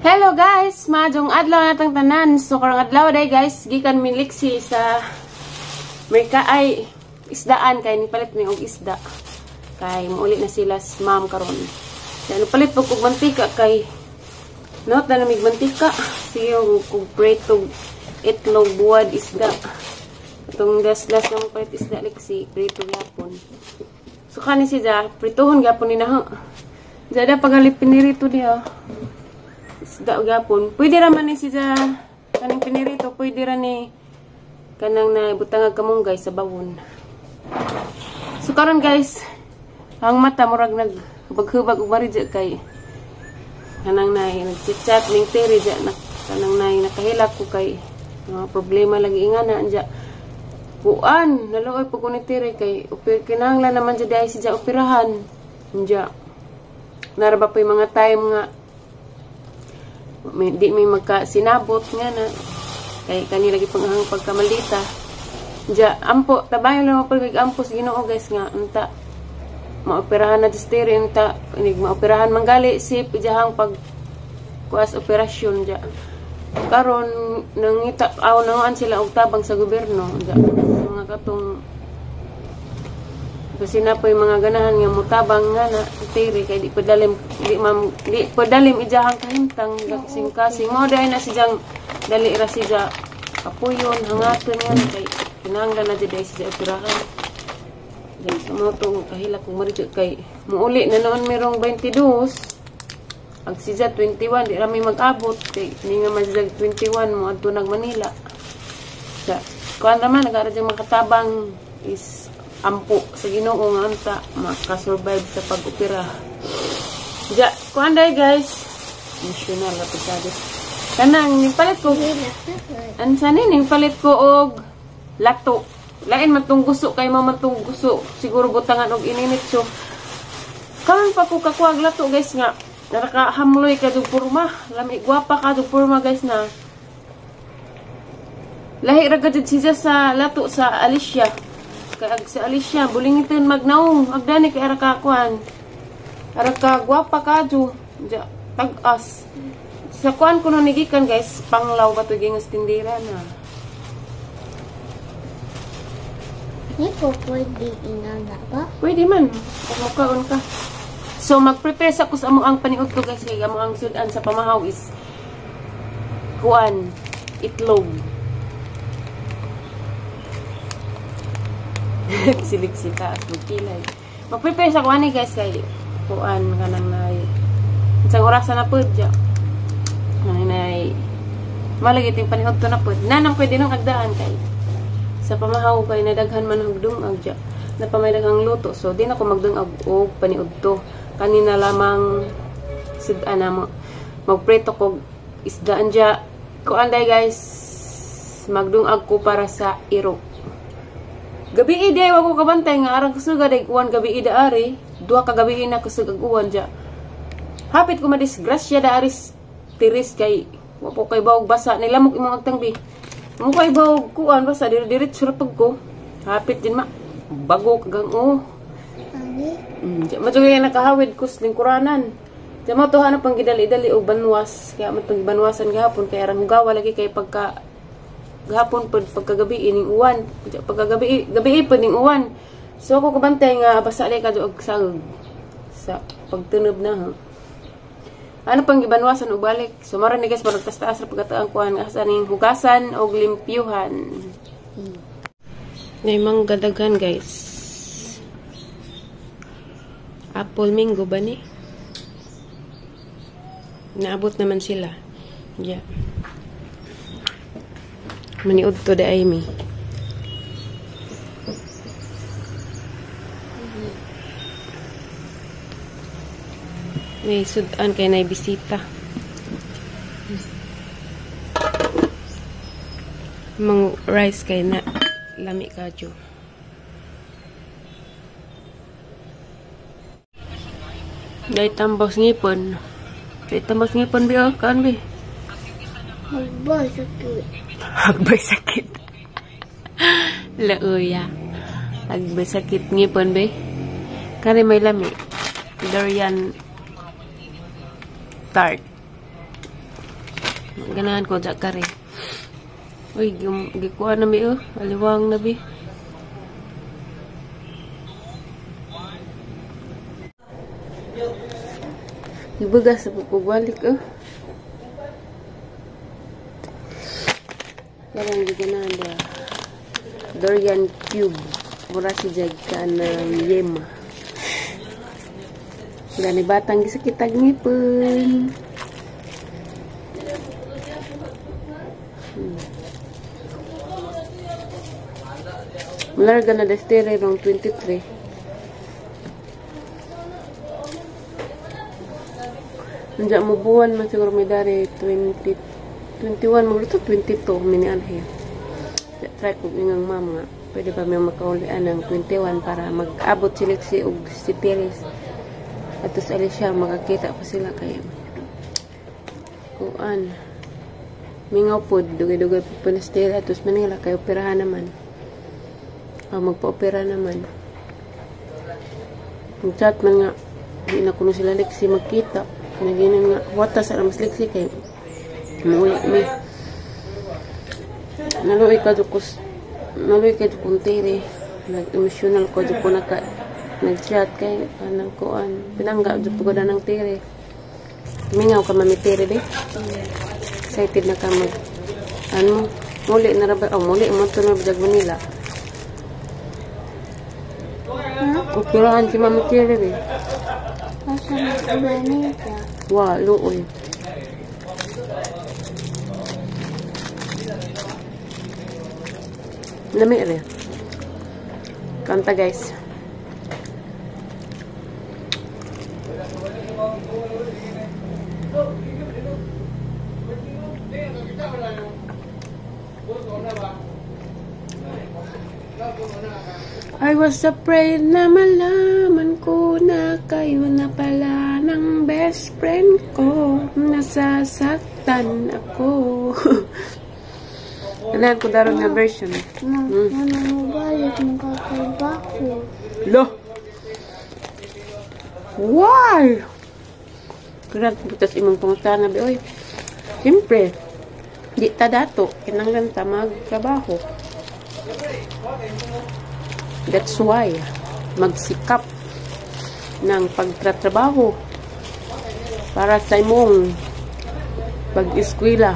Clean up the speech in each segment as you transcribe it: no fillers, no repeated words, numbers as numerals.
Hello guys, maayong adlaw natang tanan. So karong adlaw day guys, gikan mi liksi sa Merka ay isdaan kay nipalit mi og isda. Kay muuli na sila sa ma'am karon. Yan palit po kog mantika kay not na namig mantika. Sige og prito itlog buwad isda. Itong gas-gas na palit isda liksi prito gyapon. So kani siya prituhon gyapon ni na. Jada pagalip pinirito diha. Isda gyapon. Pwede ra man ni siya kaning pinirito, pwede ra ni kanang na butangag kamunggay sa bawon. So karon guys, ang mata murag naghubag og maridya kay kanang nay nagchit-chat ning Terry dya na kanang nay nakahilak ko kay mga problema lagi ingana anja. Kuan naluoy pag ni Terry kay kinahanglan naman dya dahil siya operahan. Anja. Naraba pa yung mga time nga may, di may magkasinabot nga na kay kani lagi pang ahang pagkamalita. Diya, ampo, tabayon lang ako ampo sa Ginoo guys nga unta maoperahan na disteri unta inig maoperahan manggali si pijahang pag kuas operasyon diya. Karon nangita aw nanguan sila og tabang sa gobyerno diya. Mga katong kasi na po yung mga ganahan nga mutabang nga na tiri kay di padalim di ma'am di padalim ijahang kahimtang kasing kasing mo dai na siyang dali ra siya kapuyon hangaton nga kay kinahanglan na jud siya operahan. Dahil sa mga to kahilak kung maridyo kay muuli na noon merong 22 ag siya 21 di ra may mag-abot kay ni nga man siya 21 mo adto nag Manila. Sa kuan ra man nagara jud makatabang is ampo sa Ginoo nga anta makasurvive sa pag-opera. Ja, kuan day guys. National na pagkadis. Kanang nipalit ko. Ansa ni ning palit ko og lato. Lain man tong guso kay mo man tong guso. Siguro butangan og ininit so. Karon pa ko kakuha og lato guys nga nakahamloy ka dug porma. Lami gwapa ka dug porma guys na. Lahi ra gud siya sa lato sa Alicia. Kay ag si Alicia bulingiton magnaong agdani kay ara ka kuan. Ara ka gwapa kadyo tag-as. Sa kuan kuno ni gikan guys, panglaw ba to gingas tindira na. Di ko pwede inana ba? Pwede man. Mukaon ka. So mag-prepare sa ko sa among ang paniudto guys kay among ang sudan sa pamahaw is kuan itlog. Silik-sita at magkilay. Mag-prepare sa kuan ni guys kay kuan kanang nay isang orasan na pud dya. Kanang nay malagi ting paniudto na pud. Nanang pwede nang agdaan kay sa pamahaw kay nadaghan man og dungag dya. Napamay daghang luto so di na ko magdungag og paniudto. Kanina lamang sudan na mo magpreto kog isdaan dya. Kuan day guys, magdungag ko para sa iro. Gabi ide wa ko kabantay nga arang kusuga day kuan gabi ida ari, duha ka gabi na kusug ag uwan dya. Hapit ko madisgrasya da ari tiris kay wa po kay bawog basa nilamok imong agtangbi. Mo kay bawog kuan basa diri diretso ra pag ko. Hapit din ma bago kagang o. Dya man jud nakahawid kus lingkuranan. Dya mo to hanap pang gidali-dali og banwas kaya man tong banwasan gahapon kay arang hugawa lagi kay pagka gahapon pud pagkagabi ining uwan, pagkagabi gabi pud ning uwan. So ako kabantay nga basa lay kadyo og sag sa pagtunob na ha. Ano pang gibanwasan og balik. So mara ni guys marag taas ra pagkataang kuan asa ning hugasan og limpyuhan. Nay mangga daghan guys. Apple mango ba ni? Naabot naman sila. Yeah. Maniud to da ay mi. May sudan kay nay bisita. Mang rice kay na lami kadyo. Dai tambos ngipon. Dai tambos ngipon bi oh, kan bi. Hagbay sakit. Hagbay sakit. Lauya. Hagbay sakit ngipon be. Kani may lami. Durian tart. Ganahan ko dya kare. Uy, gikuha na mi oh. Aliwang na bi. Ibagas sa pagbalik oh. Karang giganahan dia. Durian cube. Mura si jag ka ng yema. Gani batang gisakitag ngipon. Malarga na destere rong 23. Nandiyan mo buwan man siguro may dari 20, 21, magluto 22 mini anhe. Try ko ingang ma'am nga. Pwede ba may makaulian ng 21 para mag-abot si Lexi og si Perez. At sa Alicia, makakita pa sila kay kuan. Mingaw po, dugay-dugay po po na stay at Manila, kay operahan naman. O, magpa-opera naman. Mag-chat man nga, di na kuno sila Lexi magkita. Naginan nga, wata sa mas Lexi kay muuli mi. Naluoy ka dukos, naluoy ka dukong tere. Nag-emotional ko dukong naka, nag-chat kay anang kuan. Pinangga dukong ko na ng tere. Mingaw ka mami tere be. Excited na ka mag, ano, muli na rabay, oh, muli mo ito na jag Manila. Operahan si Mami Tere be. Asa Manila? Wa, luoy. Lami re. Kanta guys. I was afraid na malaman ko na kayo na pala ng best friend ko. Nasasaktan ako. Kailangan ko daron nga version. Mama, mabalik mo kakabako. Lo! Why? Kailangan butas imong pangutana, be. Oy. Siyempre, di ta dato. Kinanglan ta magtrabaho. That's why magsikap ng pagtratrabaho para sa imong pag-eskwela.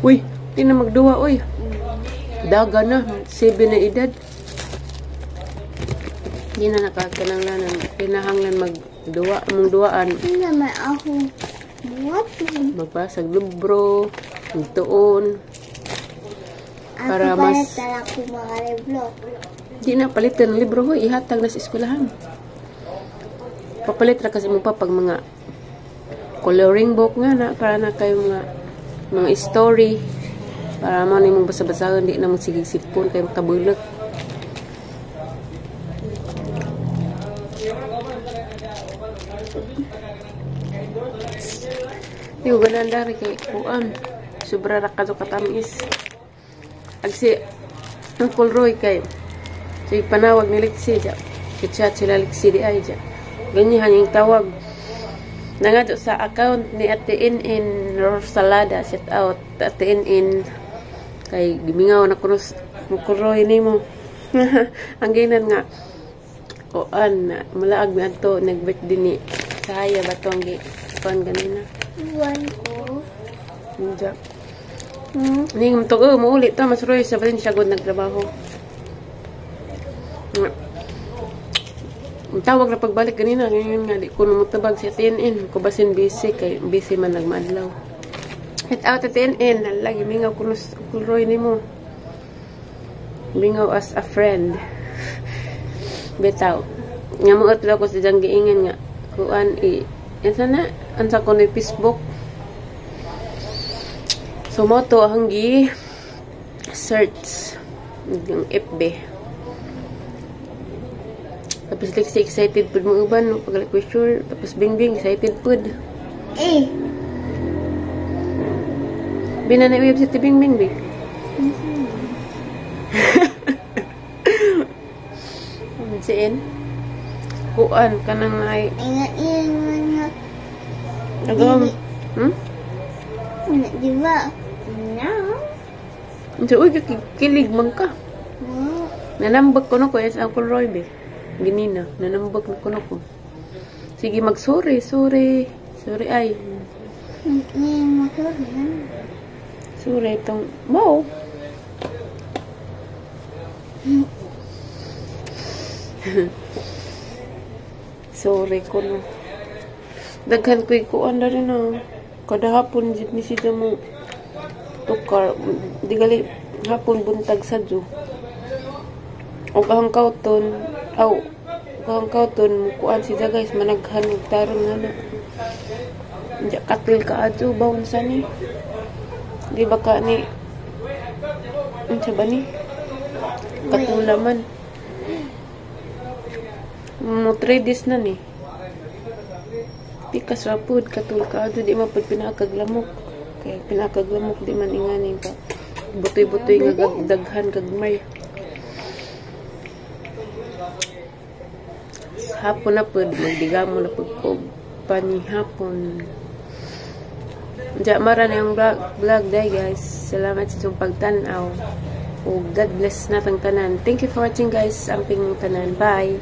Uy, di na magduwa, uy. Daga na, 7 na edad. Di na nakakinanglan, kinahanglan magduwa, among duwaan. Hindi naman ako buhat. Magbasag libro, magtuon. Para ako mas pala ko mga libro. Di na palitan ng libro, hoy, ihatag na sa eskwelahan. Papalit ra kasi mo pa pag mga coloring book nga na para na kayo mga story para mo nimong basa-basahon, di na mo sige sipon kay makabulok. Di ko ganahan dari kay kuan. Sobra ra kadto katamis. Ag si Uncle Roy kay si panawag ni Lexi ja. Kichat sila Lexi di ay ja. Ganyan yung tawag. Nangadto sa account ni Ate In Rosalada, shout out Ate In kay gimingaw na kuno Uncle Roy nimo. Ang ginan nga kuan malaag mi adto nag-birthday ni Saya ba to ang kuan ganina. Buwan ko. Unja. Ning to muuli to mas Roy sa balin siya gud nagtrabaho. Ang tawag na pagbalik ganina ngayon nga di ko mutabag si TNN ko basin busy kay busy man nagmaadlaw. Hit out at TNN lagi mingaw kuno Uncle Roy nimo. Mingaw as a friend. Bitaw. Nga muot ko sa diyang giingan nga kuan i unsa na unsa ko ni Facebook. So mo to ang gi search ng FB. Tapos like excited pud mo uban no pag ko sure tapos Bingbing excited pud. Eh. Bina na web sa Bingbing bi. Siin. Kuan kanang ay ingat nga Agam. Di ba? No. Unsa, uy, kilig man ka. Wow. Nanambak ko no ko yes Uncle Roy be. Ginina, nanambak na ko no ko. Sige, mag-sorry, sorry. Sorry ay. Hindi mo. Sorry itong mo. Sorry ko no. Daghan ko'y kuan na rin ah. Kada hapon jud ni siya mo tukar. Di gali hapon, buntag sa jo. Og ang kauton, aw, ang kauton kuan siya guys, managhan og tarong nga na. Diya katil ka adyo ba, unsa ni? Di ba ka ni, unsa ba ni? Katula man. Mo 3 days na ni. Pikas ra pud katul ka adyo, di man pud pinakaglamok. Kay pinakaglamok, di man ingani pa. Butoy-butoy nga daghan gagmay. Hapon na pud, magdigamo na pud ko panihapon. Diya mara na yung vlog day guys. Salamat sa inyong pagtan-aw. O God bless natang tanan. Thank you for watching, guys. Amping tanan. Bye.